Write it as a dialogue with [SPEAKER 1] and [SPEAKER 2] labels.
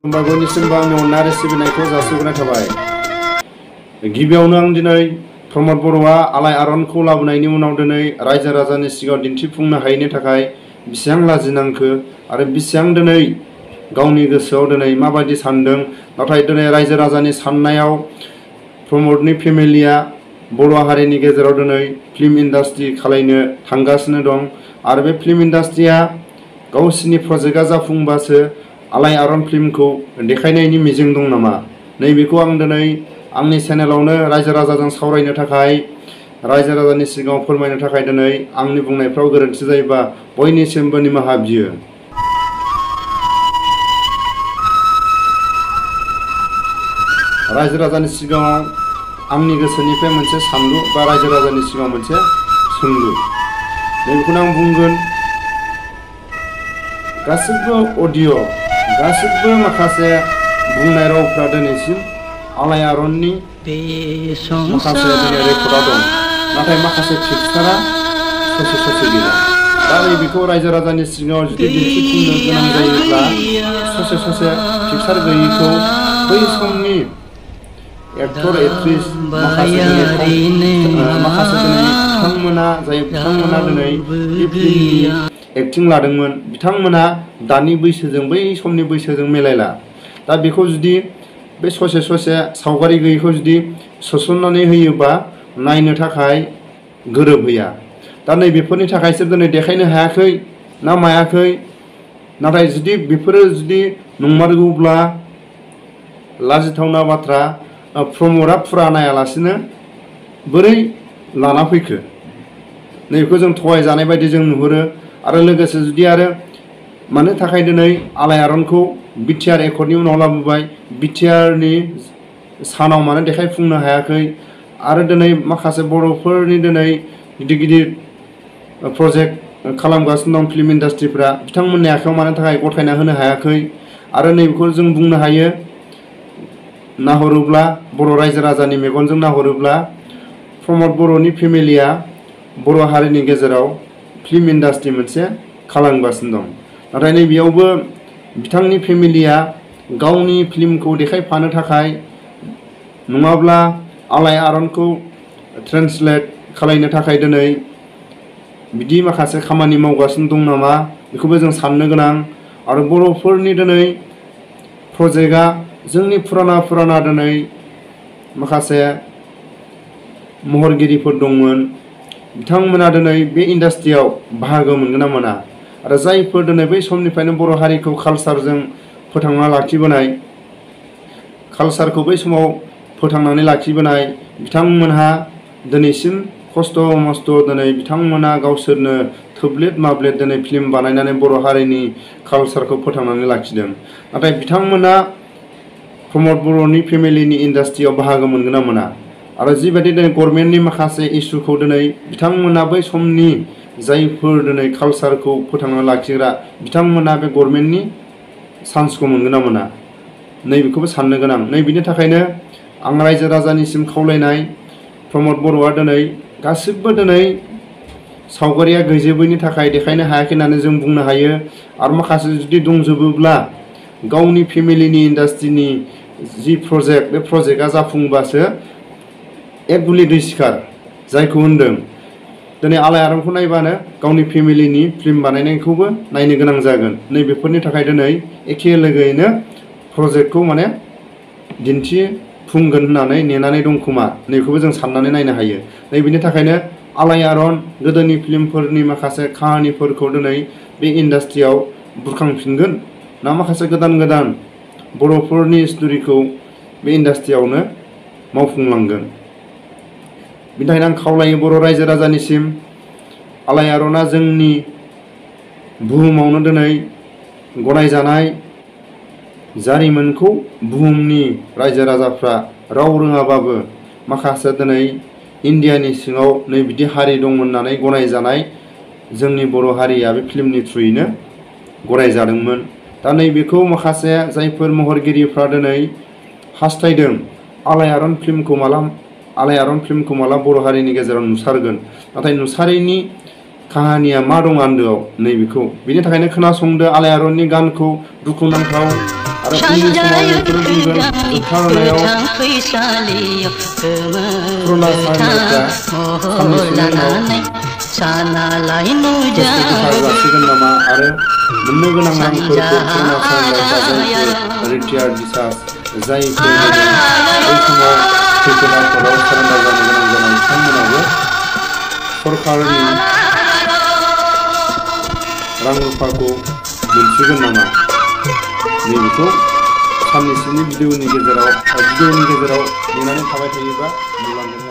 [SPEAKER 1] बयनिसिमबो आंनि अननाय सिबिनायखौ जासिहरनाय थाबाय। गिबियावनो आं दिनै प्रमद बर'आ आलायारनखौ लाबोनायनि उनाव दिनै रायजो राजानि सिगाङाव दिन्थिफुंनो हायैनि थाखाय बेसेबां लाजिनांखो आरो बेसेबां दिनै गावनि गोसोआव दिनै माबायदि सानदों, नाथाय दिनै रायजो राजानि साननायाव प्रमदनि फेमिलिया बर' हारिनि गेजेराव दिनै फिल्म इन्डास्ट्रि खालायनो थांगासिनो दं आरो बे फिल्म इन्डास्ट्रिया गावसिनि प्रजेक्टआ जाफुंबासो आलायारन फिल्मखौ देखायनायनि मिजिं दं नामा, नैबेखौ आं दिनै आंनि चेनेलावनो रायजो राजाजों सावरायनो थाखाय रायजो राजानि सिगाङाव फोरमायनो थाखाय दिनै आंनि बुंनायफ्राव गोरोन्थि जायोबा बयनिसिमबो निमाहा बियो। रायजो राजानि सिगाङाव आंनि गोसोनिफ्राय मोनसे सानलु बा रायजो राजानि सिगाङाव मोनसे सोंलु, बेखौनो आं बुंगोन। गासिबो अडिअ गासिबो माखासे बुंनाय रावफ्रा दिनैसिम आलायारननि माखासे दिनै रेकर्डआव दं, नाथाय माखासे पिक्सारा ससे ससे गैया। दा नैबेखौ रायजो राजानि सिगाङाव जुदि दिन्थिफुंनो गोनां जायोब्ला ससे ससे पिक्सार गैयैखौ बै समनि एक्टर एक्ट्रिस माखासे बिथांमोना दिनै बे फिल्मनि एक्टिं लादोंमोन, बिथांमोना दानि बैसोजों बै समनि बैसोजों मिलायला। दा बेखौ जुदि बे ससे ससे सावगारि गैयैखौ जुदि सोसननानै होयोबा नायनो थाखाय गोरोबहैया। दा नैबेफोरनि थाखायसो दिनै देखायनो हायाखै ना मायाखै, नाथाय जुदि बेफोरो जुदि नंमारगौब्ला लाजिथावना बाथ्रा, प्रमदआ फुरा नायालासिनो बोरै लाना फैखो, नैबेखौ जों थगायजानाय बायदि जों नुहुरो। आरो लोगोसे जुदि आरो मानो थाखाय दिनै आलायारनखौ बिटिआर एकर्डनि उनाव लाबोबाय, बिटिआरनि सानाव मानो देखायफुंनो हायाखै, आरो दिनै माखासे बर'फोरनि दिनै गिदिर गिदिर प्रजेक्ट खालामगासिनो दं फिल्म इन्डास्ट्रिफ्रा, बिथांमोननि आखायाव मानो थाखाय गथायना होनो हायाखै। आरो नैबेखौ जों बुंनो हायो, नाहरोब्ला बर' रायजो राजानि मेगनजों नाहरोब्ला प्रमद बर'नि फेमिलिया बर' हारिनि गेजेराव फिल्म इन्डास्ट्रि मोनसे खालामगासिनो दं, नाथाय नैबेयावबो बिथांनि फेमिलिया गावनि फिल्मखौ देखायफानो थाखाय नङाब्ला आलायारनखौ ट्रेन्सलेट खालामनो थाखाय दिनै बिदि माखासे खामानि मावगासिनो दं नामा, बेखौबो जों साननो गोनां। आरो बर'फोरनि दिनै प्रजेक्टआ जोंनि फुराना दिनै माखासे महरगिरिफोर दंमोन, बिथांमोना दिनै बे इन्डास्ट्रियाव बाहागो मोनगोन ना मोना। आरो जायफोर दिनै बै समनिफ्रायनो बर' हारिखौ कालसारजों फोथांना लाखिबोनाय, कालसारखौ बै समाव फोथांनानै लाखिबोनाय बिथांमोनहा दिनैसिम खस्थ' मस्थ' दिनै बिथांमोना गावसोरनो थोब्लेट माब्लेट दिनै फिल्म बानायनानै बर' हारिनि कालसारखौ फोथांनानै लाखिदों। नाथाय बिथांमोना प्रमद बर'नि फेमिलिनि इन्डास्ट्रियाव बाहागो मोनगोन ना मोना। आरो जिबायदि दिनै गभर्नमेन्टनि माखासे इस्युखौ दिनै बिथांमोना बै समनि जायफोर दिनै कालसारखौ फोथांना लाखिग्रा बिथांमोना बे गभर्नमेन्टनि चान्सखौ मोनगोन ना मोना, नैबेखौबो साननो गोनां। नैबेनि थाखायनो आं रायजो राजानिसिम खावलायनाय, प्रमद बर'आ दिनै गासिबो दिनै सावगारिया गैजोबैनि थाखाय देखायनो हायाखै होननानै जों बुंनो हायो। आरो माखासे जुदि दंजोबोब्ला गावनि फेमिलिनि इन्डास्ट्रिनि जि प्रजेक्ट, बे प्रजेक्टआ जाफुंबासो एक गुलि दै सिखार जायखौ होनदों, दिनै आलायारनखौ नायबानो गावनि फेमिलिनि फिल्म बानायनायखौबो नायनो गोनां जागोन। नैबेफोरनि थाखाय दिनै एखे लोगोयैनो प्रजेक्टखौ माने दिन्थिफुंगोन होननानै नेनानै दं खोमा, नैखौबो जों साननानै नायनो हायो। नैबेनि थाखायनो आलायारन गोदोनि फिल्मफोरनि माखासे काहानिफोरखौ दिनै बे इन्डास्ट्रियाव बुरखांफिनगोन ना माखासे गोदान बर'फोरनि स्ट'रिखौ बे इन्डास्ट्रियावनो मावफुंलांगोन। बिनि थाखायनो आं खावलायो बर' रायजो राजानिसिम, आलायारना जोंनि बुहुमावनो दिनै गनायजानाय जारिमिनखौ बुहुमनि रायजो राजाफ्रा राव रोङाबाबो माखासे दिनै इन्डियानि सिङाव नै बिदि हारि दंमोन होननानै गनायजानाय जोंनि बर' हारिया बे फिल्मनि थ्रुयैनो गनायजादोंमोन। दा नैबेखौ माखासे जायफोर महरगिरिफ्रा दिनै हास्थायदों आलायारन फिल्मखौ माला बर' हारिनि गेजेराव नुसारगोन, नाथाय नुसारैनि काहानिया मा दं आन्दोआव नैबेखौ बिनि थाखायनो खोनासंदो आलायारननि गानखौ दुखुनांथाव आरो उननि समाव बेफोरो बुंगोन जोबथारनायाव कर'ना भाइरासआ साननैसोनि उनाव जासिगोन नामा आरो मोननो गोनां रांफोरखौ कर'ना भाइरासआ जायफोर रिटायार्ड डिसार्ज जायफोर बै समाव खैफोद आफोदाव सारेन्डार जानो गोनां जानाय बिथांमोनाबो सरकारनि रां रुफाखौ मोनसिगोन नामा नैबेखौ साननैसोनि भिडिअनि गेजेराव नेनानै थाबाय थायोबा नुलांगोन।